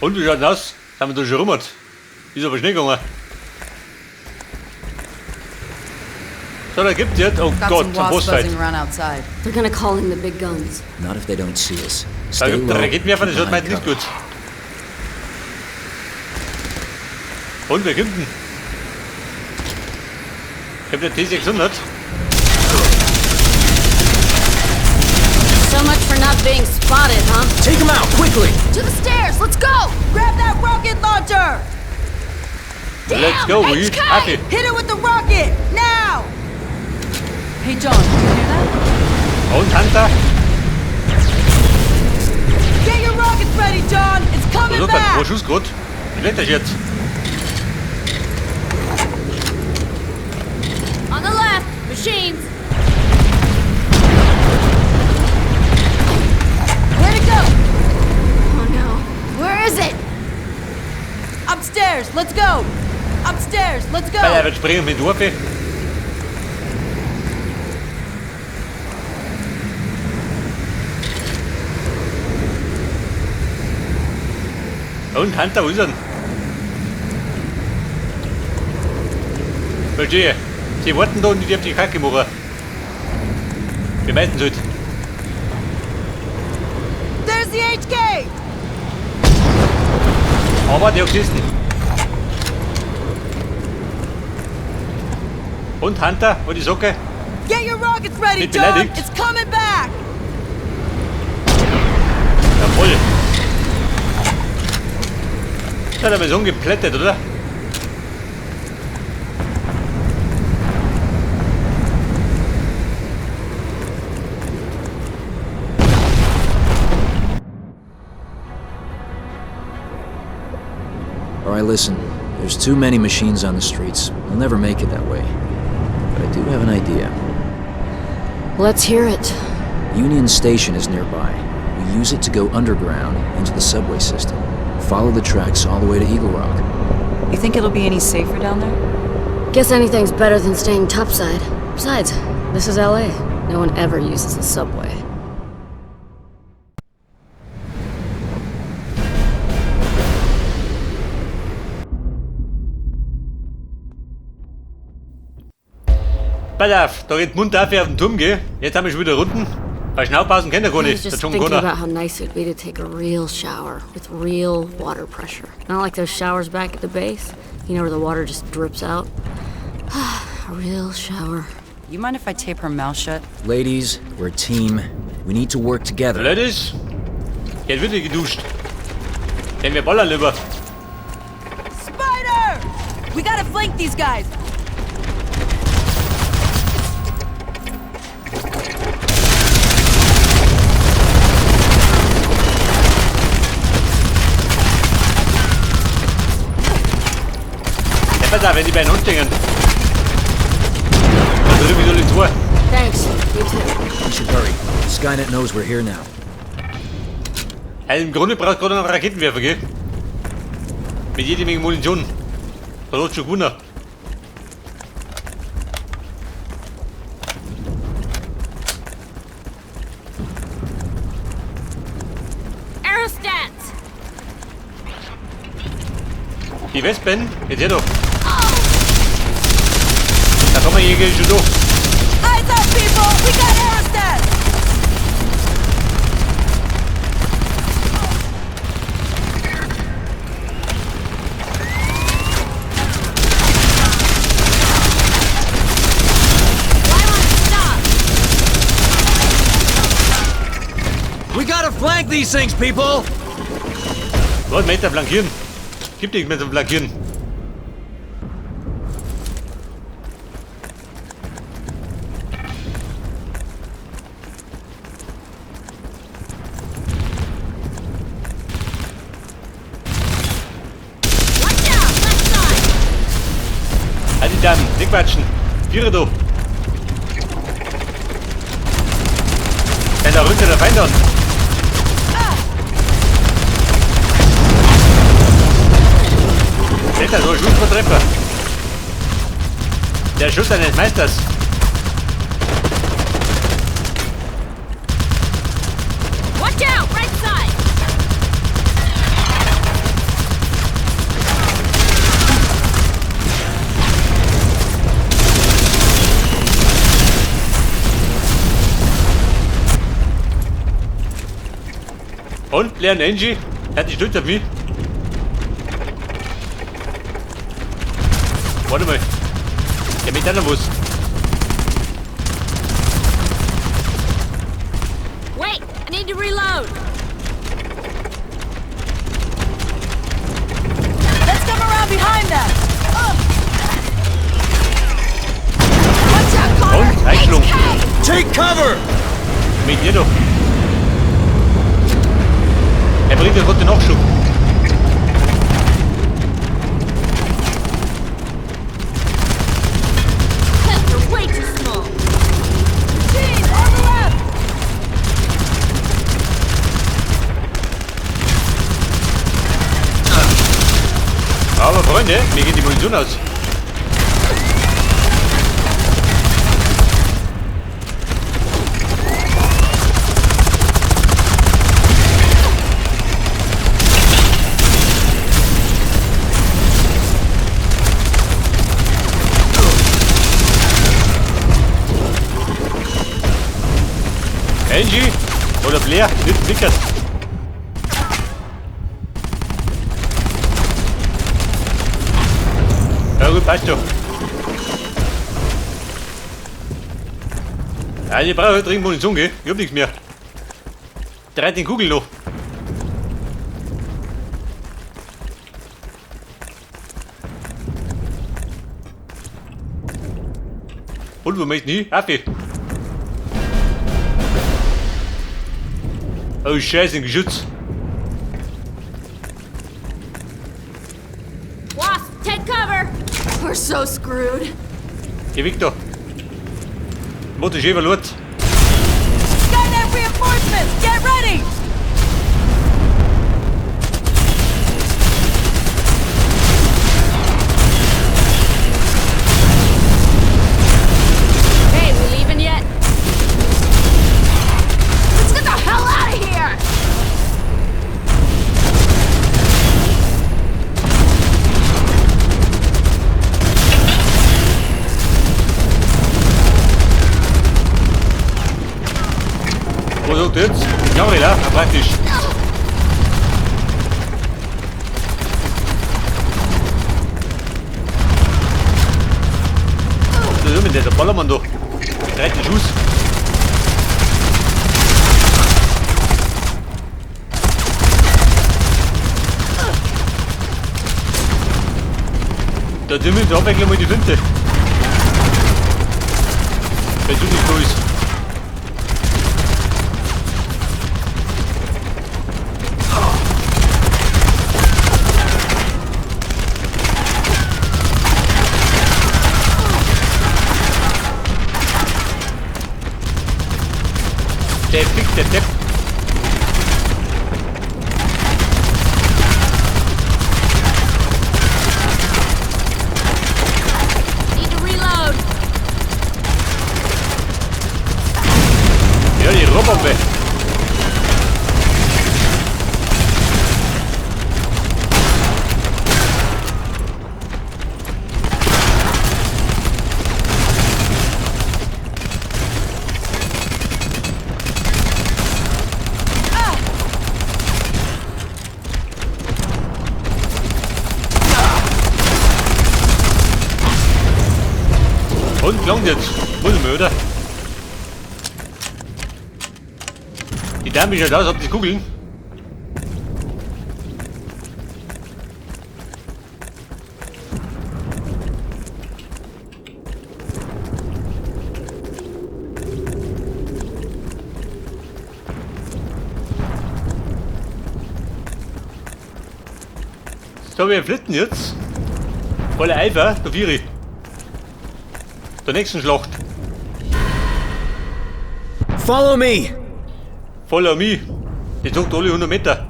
Und wie schaut denn aus? Sind wir da schon rum? Ist aber schnell gegangen. So, da gibt's jetzt. Oh Got Gott, some zum wasps Bossfight. buzzing around outside. They're gonna call in the big guns. Not if they don't see us. Da Stay gibt low. der Raketenwerfer, keep das wird behind meint nicht cover. gut. Und wer kommt denn? Kommt der T600? So much for not being spotted, huh? Take them out quickly. To the stairs! Let's go! Grab that rocket launcher! Let's go, we HK! Affe. Hit it with the rocket! Now! Hey, John, do you hear that? Und Hunter. Get your rockets ready, John! It's coming So, dann, back! wo Schuss grad? Schlechter jetzt. On the left! Machines! Where'd it go? Oh no. Where is it? Upstairs! Let's go! Upstairs! Let's go! Er wird springen mit Waffe. Und Hunter, wo ist er denn? Verstehe. Sie warten da und ich darf die Kacke machen. Wir meisten halt. There's the HK! Aber die hat geschissen. Und Hunter, wo die Socke? Get your rockets ready, Nicht John! beleidigt. It's coming back! Jawohl. Da hat er so geplättet, oder? All right, listen. There's too many machines on the streets. We'll never make it that way. But I do have an idea. Let's hear it. Union Station is nearby. We use it to go underground into the subway system. Follow the tracks all the way to Eagle Rock. You think it'll be any safer down there? Guess anything's better than staying topside. Besides, this is LA. No one ever uses the subway. Pass auf, da geht munter auf den Turm, gell? Jetzt haben wir schon wieder Runden. Bei Schnaubpausen kennt er gar I was nicht, der just John thinking Connor. about how nice it would be to take a real shower with real water pressure. Not like those showers back at the base, you know, where the water just drips out. A real shower. You mind if I tape her mouth shut? Ladies, we're a team. We need to work together. Ladies, jetzt wird geduscht. Denn wir ballern lieber. Spider! We gotta flank these guys! Ja, pass auf, wenn die beiden anstehen. Dann drüben ich alle zwei. Thanks. You too. We should hurry. Skynet knows we're here now. Also im Grunde brauchst du gerade einen Raketenwerfer, gell? Mit jeder Menge Munition. Da hast du schon gewonnen. Aerostats! Die Wespen, jetzt her doch. Da kommen wir hier schon durch. Eyes up, people! We got aerostats! Why won't it stop? We gotta flank these things, people! Was, Meter flankieren? Gibt nichts mehr zum Flankieren. Watch out! Left side! Halt die Damen, nicht quatschen. Viere du. Denn da rückt ja der Feind an. Seht ihr, so ein Schuss von Treffer. Der Schuss eines Meisters. Watch out! Right side! Und, Blair und Angie, hat die stolz auf mich. Warte mal. Der mit einer was. Wait! I need to reload! Let's come around behind them! Watch out, Connor! Und, eingeschlungen. Take cover! Mit dir doch. Er bringt ja gerade den Nachschub. You're way too small! Jeez, on the left! Aber Freunde, mir geht die Munition aus. Angie oder Blair, nicht Vickers. Ja gut, passt schon. Ja, ich brauche dringend Munition, gell? Ich hab nichts mehr. 13 Kugeln noch. Und wo möchte ich hin? Affe. Oh Scheiße, ein Geschütz. Wasp, take cover! We're so screwed. Geh weg da. Motor Chevrolet. Skynet reinforcements! Get ready! Hey, we leaving yet? Let's get the hell out of here! Wo sagt ihr jetzt? Ja, ja, praktisch. Da ist mit der Ballermann da. 13 Schuss. Da sind wir abwechseln mal die Flinte. Wenn du nicht da ist. Der fickt der Depp. Need to reload. Ja, die Rohrbombe. Und klangt jetzt. Muss ich mir, oder? Die Dame schaut aus, habt ihr Kugeln? So, wir flitten jetzt. Voller Eifer, der Vieri. Der nächsten Schlacht. Follow me! Follow me. Die sagt alle 100 Meter.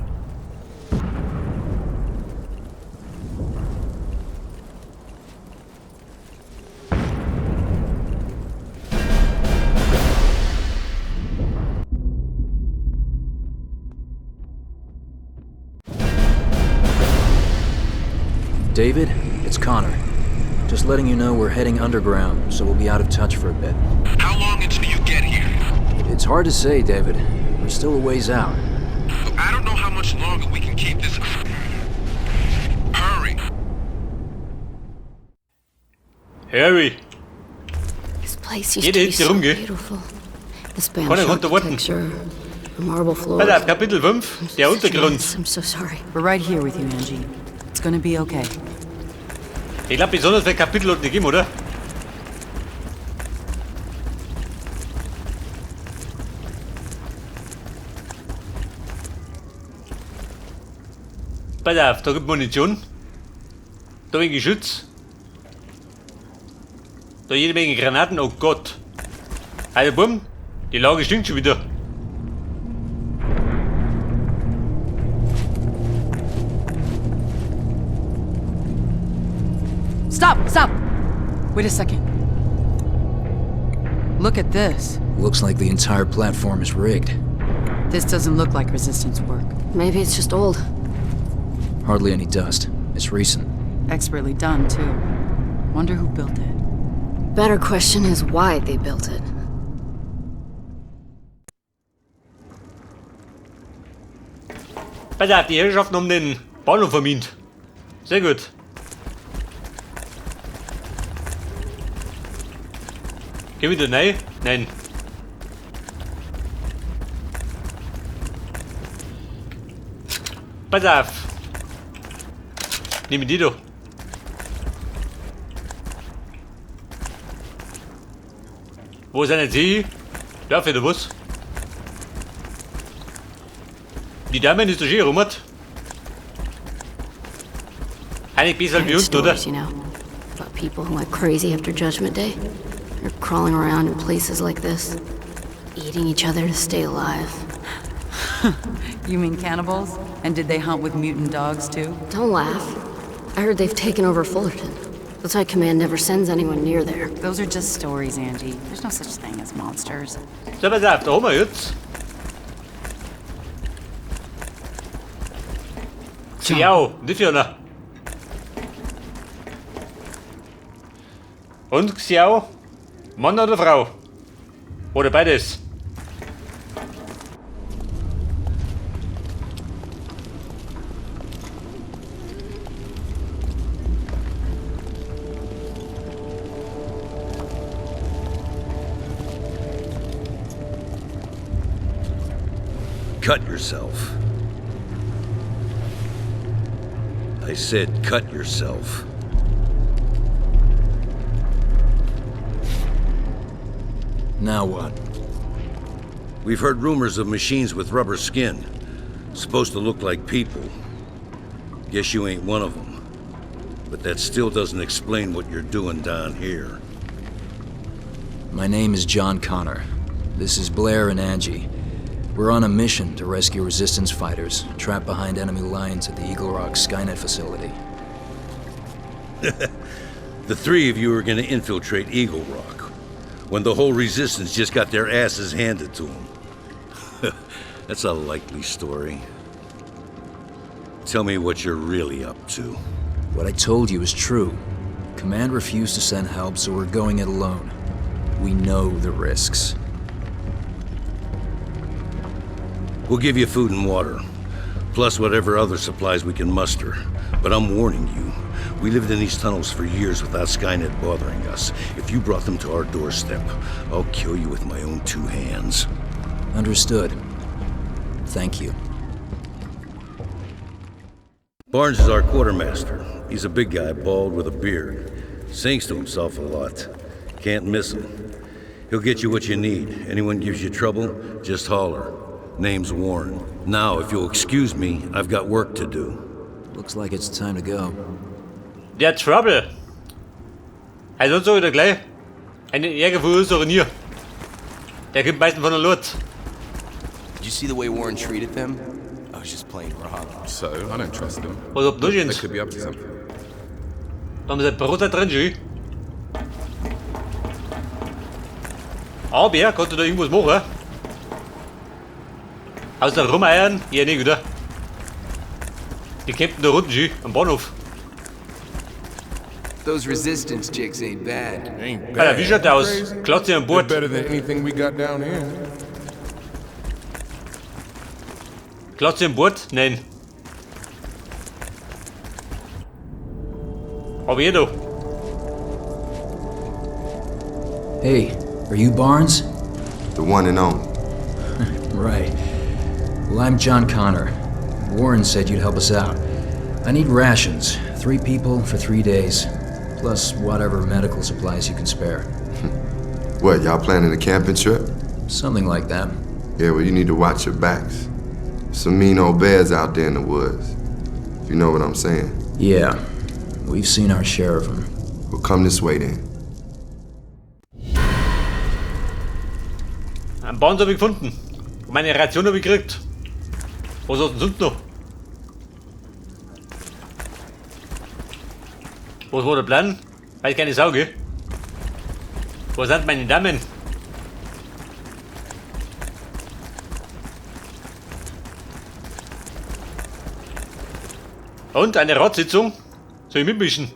David, it's Connor. Just letting you know we're heading underground, so we'll be out of touch for a bit. How long until you get here? It's hard to say, David. We're still a ways out. I don't know know how much longer we can keep this. Hurry. Hurry. This place used Jeder to be hinten so rum, gell? beautiful. The Spanish Kann ich runter warten. architecture, the marble floors. Pass auf, Kapitel 5, der Such a Untergrund. mess. I'm so sorry. We're right here with you, Angie. It's gonna be okay. Ich glaube, besonders viel Kapitel hat nicht gegeben, oder? Pass auf, da gibt Munition. Da ein Geschütz. Da jede Menge Granaten, oh Gott. Also bumm, die Lage stinkt schon wieder. Stop! Stop! Wait a second. Look at this. Looks like the entire platform is rigged. This doesn't look like resistance work. Maybe it's just old. Hardly any dust. It's recent. Expertly done, too. Wonder who built it. Better question is why they built it. Pass auf, die Herrschaften haben den Bahnhof vermint. Sehr gut. Geh wieder rein? Nein. Pass auf. Nimm die doch. Wo sind denn sie? Ja, für den Bus. Die Dame ist doch schön rum. Eigentlich besser I wie heard unten, oder? stories, you know, about people who went crazy after Judgment Day. They're crawling around in places like this, eating each other to stay alive. You mean cannibals? And did they hunt with mutant dogs, too? Don't laugh. I heard they've taken over Fullerton. That's why Command never sends anyone near there. Those are just stories, Angie. There's no such thing as monsters. So, pass auf, da haben wir jetzt. Xiao, nicht Fiona. Und Xiao? Mann oder Frau? Oder beides? Cut yourself. I said cut yourself. Now what? We've heard rumors of machines with rubber skin. Supposed to look like people. Guess you ain't one of them. But that still doesn't explain what you're doing down here. My name is John Connor. This is Blair and Angie. We're on a mission to rescue resistance fighters trapped behind enemy lines at the Eagle Rock Skynet facility. The three of you are gonna infiltrate Eagle Rock, when the whole resistance just got their asses handed to them. That's a likely story. Tell me what you're really up to. What I told you is true. Command refused to send help, so we're going it alone. We know the risks. We'll give you food and water, plus whatever other supplies we can muster. But I'm warning you, we lived in these tunnels for years without Skynet bothering us. If you brought them to our doorstep, I'll kill you with my own two hands. Understood. Thank you. Barnes is our quartermaster. He's a big guy, bald with a beard. Sings to himself a lot. Can't miss him. He'll get you what you need. Anyone gives you trouble, just holler. Name's Warren. Now, if you'll excuse me, I've got work to do. Looks like it's time to go. Der Trouble. Also sonst sag ich dir gleich, eine Ärger verursachen hier. Der kommt meistens von der Lot. Did you see the way Warren treated them? I was just plain wrong. So, I don't trust them. Was ob du They jetzt? could be up to something. Da haben sie ein Brot da drin schon. Aber kannst du da irgendwas machen? Außer rumeiern? Ja, nicht, oder? Die campen da unten schon, am Bahnhof. Those resistance chicks ain't bad. Ain't Alter, wie schaut der aus? Crazy. Klotze an They're Bord. better than anything we got down here. Klotze im Bord? Nein. Aber ihr doch. Hey, are you Barnes? The one and only. Right. Well, I'm John Connor. Warren said you'd help us out. I need rations. 3 people for 3 days. Plus whatever medical supplies you can spare. What, y'all planning a camping trip? Something like that. Yeah, well, you need to watch your backs. Some mean old bears out there in the woods. If you know what I'm saying. Yeah, we've seen our share of them. Well, come this way then. Einen Barnes habe ich gefunden. Und meine Ration habe ich gekriegt. Was hast du denn sonst noch? Was war der Plan? Weiß keine Sau, gell? Wo sind meine Damen? Und eine Ratssitzung? Soll ich mitmischen?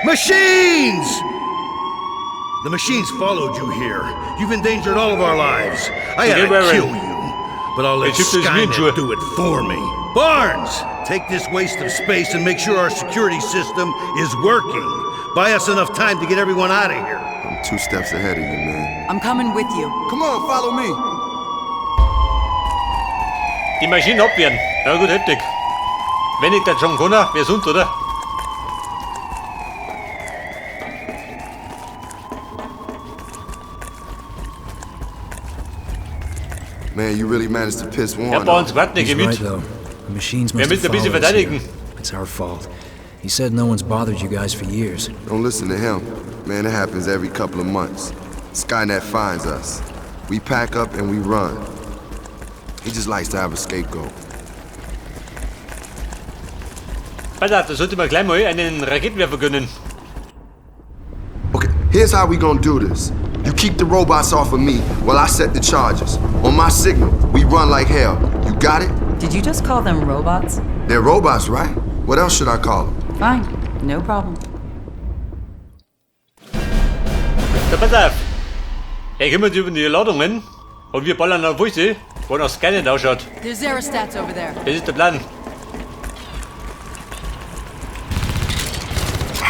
Machines! The machines followed you here. You've endangered all of our lives. I had to kill you, but I'll let Skynet do it for me. Barnes, take this waste of space and make sure our security system is working. Buy us enough time to get everyone out of here. I'm 2 steps ahead of you, man. I'm coming with you. Come on, follow me. Die Maschinen abwehren. Ja gut, heftig. Wenn ich der John Connor, wer sonst, oder? Man, you really managed to piss Warren Ja, Barnes, off. warte nicht, He's geh mit. right, though. The machines Wir must have müssen ein bisschen followed us here. verteidigen. It's our fault. He said no one's bothered you guys for years. Don't listen to him. Man, it happens every couple of months. Skynet finds us. We pack up and we run. He just likes to have a scapegoat. Pass auf, da sollte man gleich mal einen Raketenwerfer gönnen. Okay, here's how we gonna do this. You keep the robots off of me while I set the charges. On my signal, we run like hell. You got it? Did you just call them robots? They're robots, right? What else should I call them? Fine, no problem. So, pass auf. Er kümmert sich über die Ladungen und wir ballern auf Füße, wo noch Skynet ausschaut. There's aerostats over there. Das ist der Plan.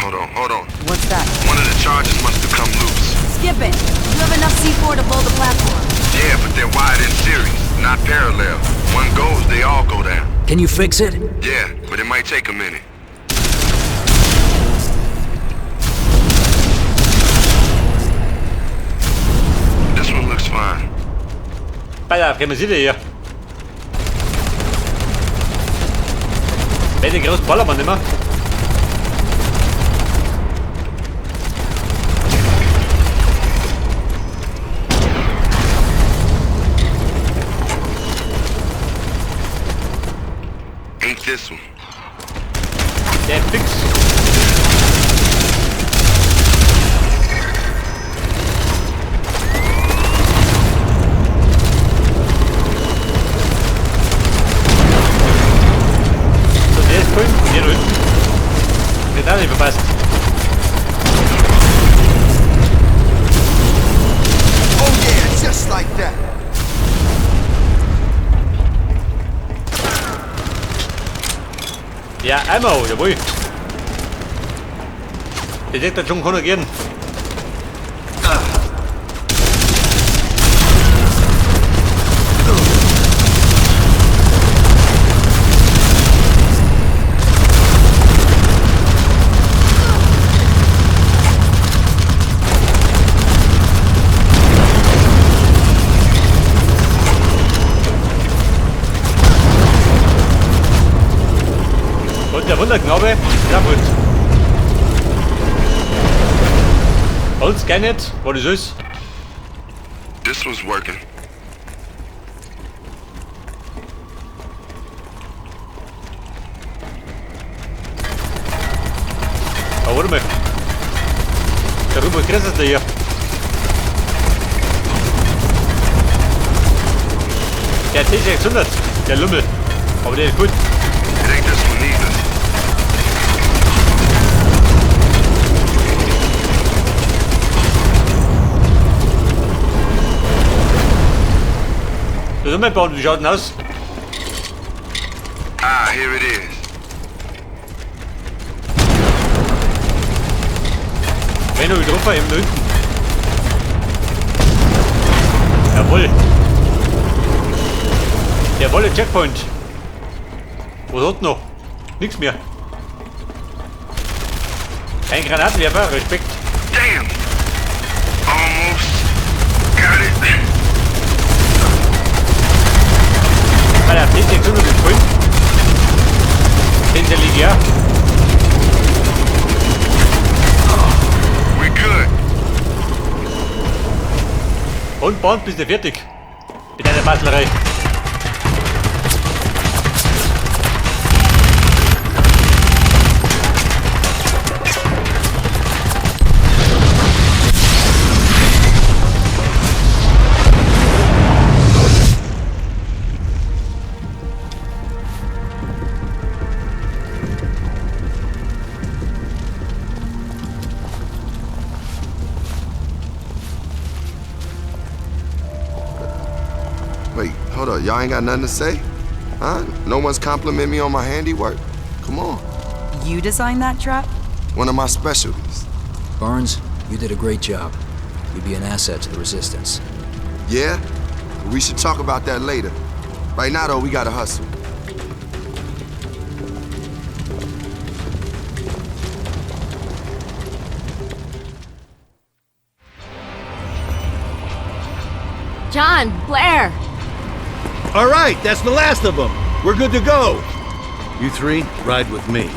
Hold on, hold on. What's that? One of the charges must have come loose. Skip it. You have enough C4 to blow the platform. Yeah, but they're wired in series, not parallel. One goes, they all go down. Can you fix it? Yeah, but it might take a minute. This one looks fine. Pass auf, kommen Sie hier. Welche großen Ballermann nicht mehr? Ain't this one. Der fix. So, der ist cool. Und der da hinten. Der hat auch nicht verpasst. Oh yeah, just like that. Ja, einmal, jawohl. Der wird dann schon Connor gehen. Und der Wunderknabe, ja gut. Und Skynet, was ist es? This one's working. Oh, warte mal. Da rüber kriegst du hier. Der T600, der Lümmel. Aber der ist gut. It ain't this one either. Das ist mein Bauen, wie schaut denn aus? Ah, here it is. Wen hab ich getroffen? Eben da hinten. Jawohl. Jawohl, der Checkpoint. Was hat noch? Nix mehr. Ein Granatenwerfer, Respekt. Damn! Almost got it. Alter, T600 ist voll. Den der liegt ja. We good. Und Bond, bist du fertig? Mit deiner Baslerei. Wait, hold up. Y'all ain't got nothing to say? Huh? No one's compliment me on my handiwork? Come on. You designed that trap? One of my specialties. Barnes, you did a great job. You'd be an asset to the Resistance. Yeah? We should talk about that later. Right now, though, we gotta hustle. John, Blair! All right, that's the last of them. We're good to go. You three, ride with me.